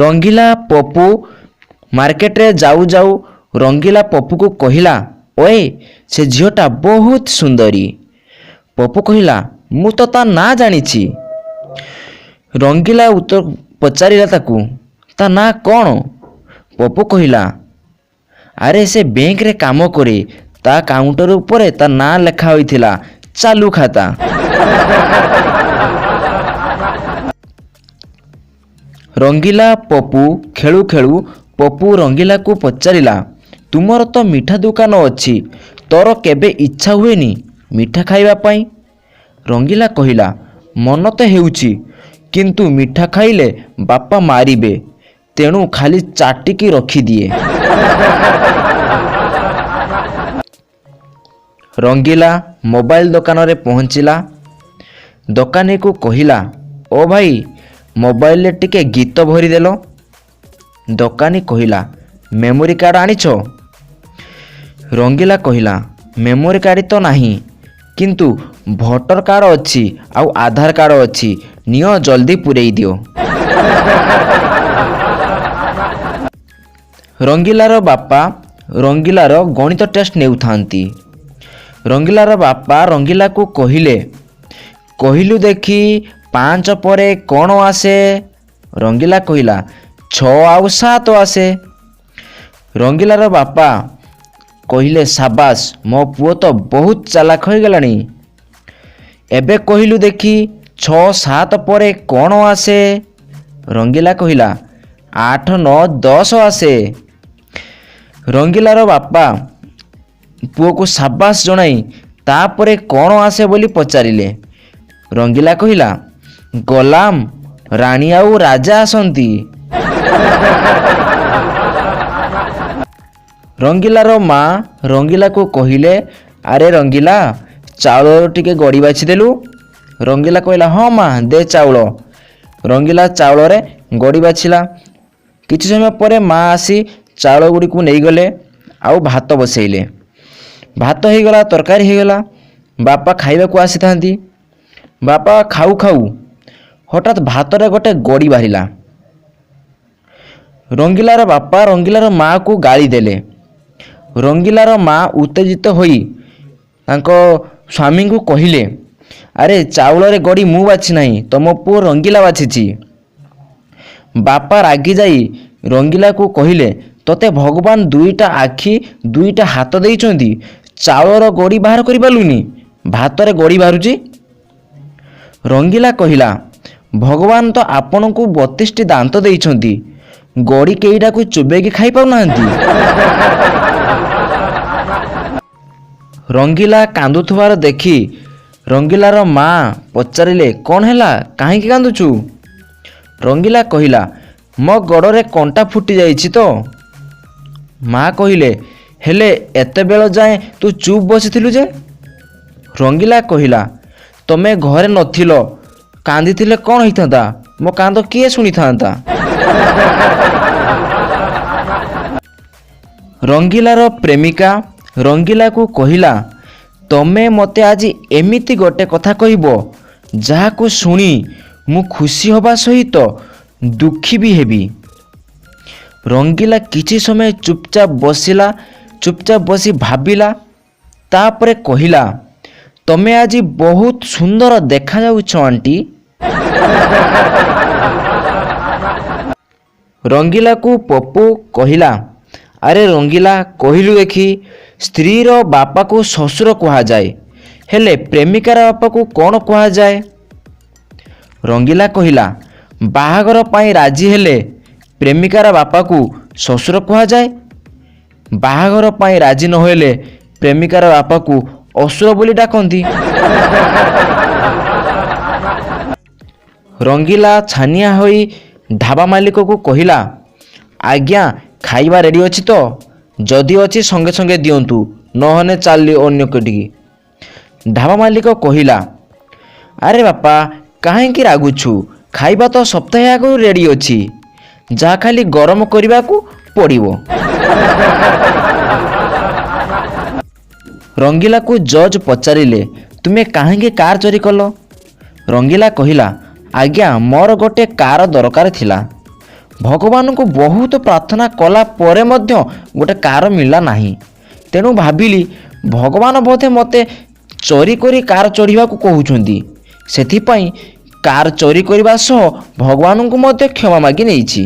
ରଙ୍ଗିଲା ପପୁ ମାର୍କେଟରେ ଯାଉ ଯାଉ ରଙ୍ଗିଲା ପପୁକୁ କହିଲା, ଓଏ, ସେ ଝିଅଟା ବହୁତ ସୁନ୍ଦରୀ। ପପୁ କହିଲା, ମୁଁ ତ ତା ନାଁ ଜାଣିଛି। ରଙ୍ଗିଲା ଉତ୍ତର ପଚାରିଲା ତାକୁ, ତା ନାଁ କ'ଣ? ପପୁ କହିଲା, ଆରେ ସେ ବ୍ୟାଙ୍କରେ କାମ କରେ, ତା କାଉଣ୍ଟର ଉପରେ ତା ନାଁ ଲେଖା ହୋଇଥିଲା ଚାଲୁ ଖାତା। ରଙ୍ଗିଲା ପପୁ ଖେଳୁ ଖେଳୁ ପପୁ ରଙ୍ଗିଲାକୁ ପଚାରିଲା, ତୁମର ତ ମିଠା ଦୋକାନ ଅଛି, ତୋର କେବେ ଇଚ୍ଛା ହୁଏନି ମିଠା ଖାଇବା ପାଇଁ? ରଙ୍ଗିଲା କହିଲା, ମନ ତ ହେଉଛି, କିନ୍ତୁ ମିଠା ଖାଇଲେ ବାପା ମାରିବେ, ତେଣୁ ଖାଲି ଚାଟିକି ରଖିଦିଏ। ରଙ୍ଗିଲା ମୋବାଇଲ ଦୋକାନରେ ପହଞ୍ଚିଲା। ଦୋକାନୀକୁ କହିଲା, ଓ ଭାଇ, ମୋବାଇଲରେ ଟିକେ ଗୀତ ଭରିଦେଲ। ଦୋକାନୀ କହିଲା, ମେମୋରି କାର୍ଡ଼ ଆଣିଛ? ରଙ୍ଗିଲା କହିଲା, ମେମୋରି କାର୍ଡ଼ ତ ନାହିଁ, କିନ୍ତୁ ଭୋଟର କାର୍ଡ଼ ଅଛି ଆଉ ଆଧାର କାର୍ଡ଼ ଅଛି, ନିଅ ଜଲ୍ଦି ପୂରେଇ ଦିଅ। ରଙ୍ଗିଲାର ବାପା ରଙ୍ଗିଲାର ଗଣିତ ଟେଷ୍ଟ ନେଉଥାନ୍ତି। ରଙ୍ଗିଲାର ବାପା ରଙ୍ଗିଲାକୁ କହିଲେ, କହିଲୁ ଦେଖି 5 ପରେ କ'ଣ ଆସେ? ରଙ୍ଗିଲା କହିଲା, 6 ଆଉ 7 ଆସେ। ରଙ୍ଗିଲାର ବାପା କହିଲେ, ସାବାସ, ମୋ ପୁଅ ତ ବହୁତ ଚାଲାକ ହୋଇଗଲାଣି। ଏବେ କହିଲୁ ଦେଖି 6 7 ପରେ କ'ଣ ଆସେ? ରଙ୍ଗିଲା କହିଲା, 8 9 10 ଆସେ। ରଙ୍ଗିଲାର ବାପା ପୁଅକୁ ସାବାସ ଜଣାଇ ତାପରେ କ'ଣ ଆସେ ବୋଲି ପଚାରିଲେ। ରଙ୍ଗିଲା କହିଲା, ଗୋଲାମ, ରାଣୀ ଆଉ ରାଜା ଆସନ୍ତି। ରଙ୍ଗିଲାର ମା ରଙ୍ଗିଲାକୁ କହିଲେ, ଆରେ ରଙ୍ଗିଲା, ଚାଉଳରୁ ଟିକେ ଗଡ଼ି ବାଛିଦେଲୁ। ରଙ୍ଗିଲା କହିଲା, ହଁ ମା, ଦେ ଚାଉଳ। ରଙ୍ଗିଲା ଚାଉଳରେ ଗଡ଼ି ବାଛିଲା। କିଛି ସମୟ ପରେ ମା ଆସି ଚାଉଳ ଗୁଡ଼ିକୁ ନେଇଗଲେ ଆଉ ଭାତ ବସେଇଲେ। ଭାତ ହେଇଗଲା, ତରକାରୀ ହେଇଗଲା। ବାପା ଖାଇବାକୁ ଆସିଥାନ୍ତି। ବାପା ଖାଉ ଖାଉ ହଠାତ୍ ଭାତରେ ଗୋଟେ ଗଡ଼ି ବାହାରିଲା। ରଙ୍ଗିଲାର ବାପା ରଙ୍ଗିଲାର ମାଆକୁ ଗାଳି ଦେଲେ। ରଙ୍ଗିଲାର ମା ଉତ୍ତେଜିତ ହୋଇ ତାଙ୍କ ସ୍ୱାମୀଙ୍କୁ କହିଲେ, ଆରେ ଚାଉଳରେ ଗଡ଼ି ମୁଁ ବାଛି ନାହିଁ, ତମ ପୁଅ ରଙ୍ଗିଲା ବାଛିଛି। ବାପା ରାଗିଯାଇ ରଙ୍ଗିଲାକୁ କହିଲେ, ତୋତେ ଭଗବାନ 2ଟା ଆଖି 2ଟା ହାତ ଦେଇଛନ୍ତି, ଚାଉଳର ଗଡ଼ି ବାହାର କରିପାରିଲୁନି, ଭାତରେ ଗଡ଼ି ବାହାରୁଛି? ରଙ୍ଗିଲା କହିଲା, ଭଗବାନ ତ ଆପଣଙ୍କୁ 32ଟି ଦାନ୍ତ ଦେଇଛନ୍ତି, ଗଡ଼ି କେଇଟାକୁ ଚୋବେଇକି ଖାଇପାରୁନାହାନ୍ତି। ରଙ୍ଗିଲା କାନ୍ଦୁଥିବାର ଦେଖି ରଙ୍ଗିଲାର ମା ପଚାରିଲେ, କ'ଣ ହେଲା, କାହିଁକି କାନ୍ଦୁଛୁ? ରଙ୍ଗିଲା କହିଲା, ମୋ ଗୋଡ଼ରେ କଣ୍ଟା ଫୁଟି ଯାଇଛି ତ। ମା କହିଲେ, ହେଲେ ଏତେବେଳ ଯାଏଁ ତୁ ଚୁପ୍ ବସିଥିଲୁ ଯେ? ରଙ୍ଗିଲା କହିଲା, ତମେ ଘରେ ନଥିଲ, କାନ୍ଦିଥିଲେ କ'ଣ ହେଇଥାନ୍ତା, ମୋ କାନ୍ଦ କିଏ ଶୁଣିଥାନ୍ତା? ରଙ୍ଗିଲାର ପ୍ରେମିକା ରଙ୍ଗିଲାକୁ କହିଲା, ତମେ ମୋତେ ଆଜି ଏମିତି ଗୋଟେ କଥା କହିବ ଯାହାକୁ ଶୁଣି ମୁଁ ଖୁସି ହେବା ସହିତ ଦୁଃଖୀ ବି ହେବି। ରଙ୍ଗିଲା କିଛି ସମୟ ଚୁପଚାପ ବସିଲା, ଚୁପଚାପ ବସି ଭାବିଲା, ତାପରେ କହିଲା, ତମେ ଆଜି ବହୁତ ସୁନ୍ଦର ଦେଖାଯାଉଛ ଆଣ୍ଟି। ରଙ୍ଗିଲାକୁ ପପୁ କହିଲା, ଆରେ ରଙ୍ଗିଲା, କହିଲୁ ଦେଖି, ସ୍ତ୍ରୀର ବାପାକୁ ଶ୍ୱଶୁର କୁହାଯାଏ, ହେଲେ ପ୍ରେମିକାର ବାପାକୁ କ'ଣ କୁହାଯାଏ? ରଙ୍ଗିଲା କହିଲା, ବାହାଘର ପାଇଁ ରାଜି ହେଲେ ପ୍ରେମିକାର ବାପାକୁ ଶ୍ୱଶୁର କୁହାଯାଏ, ବାହାଘର ପାଇଁ ରାଜି ନହେଲେ ପ୍ରେମିକାର ବାପାକୁ ଅସୁର ବୋଲି ଡାକନ୍ତି। ରଙ୍ଗିଲା ଛାନିଆ ହୋଇ ଢାବା ମାଲିକକୁ କହିଲା, ଆଜ୍ଞା ଖାଇବା ରେଡ଼ି ଅଛି ତ? ଯଦି ଅଛି ସଙ୍ଗେ ସଙ୍ଗେ ଦିଅନ୍ତୁ, ନହେଲେ ଚାଲିଲି ଅନ୍ୟ କେଉଁଠିକି। ଢାବା ମାଲିକ କହିଲା, ଆରେ ବାପା କାହିଁକି ରାଗୁଛୁ, ଖାଇବା ତ ସପ୍ତାହେ ଆଗରୁ ରେଡ଼ି ଅଛି, ଯାହା ଖାଲି ଗରମ କରିବାକୁ ପଡ଼ିବ। ରଙ୍ଗିଲାକୁ ଜଜ୍ ପଚାରିଲେ, ତୁମେ କାହିଁକି କାର୍ ଚୋରି କଲ? ରଙ୍ଗିଲା କହିଲା, ଆଜ୍ଞା ମୋର ଗୋଟେ କାର ଦରକାର ଥିଲା, ଭଗବାନଙ୍କୁ ବହୁତ ପ୍ରାର୍ଥନା କଲା ପରେ ମଧ୍ୟ ଗୋଟେ କାର ମିଳିଲା ନାହିଁ। ତେଣୁ ଭାବିଲି ଭଗବାନ ବୋଧେ ମୋତେ ଚୋରି କରି କାର ଚଢ଼ିବାକୁ କହୁଛନ୍ତି। ସେଥିପାଇଁ କାର ଚୋରି କରିବା ସହ ଭଗବାନଙ୍କୁ ମଧ୍ୟ କ୍ଷମା ମାଗି ନେଇଛି।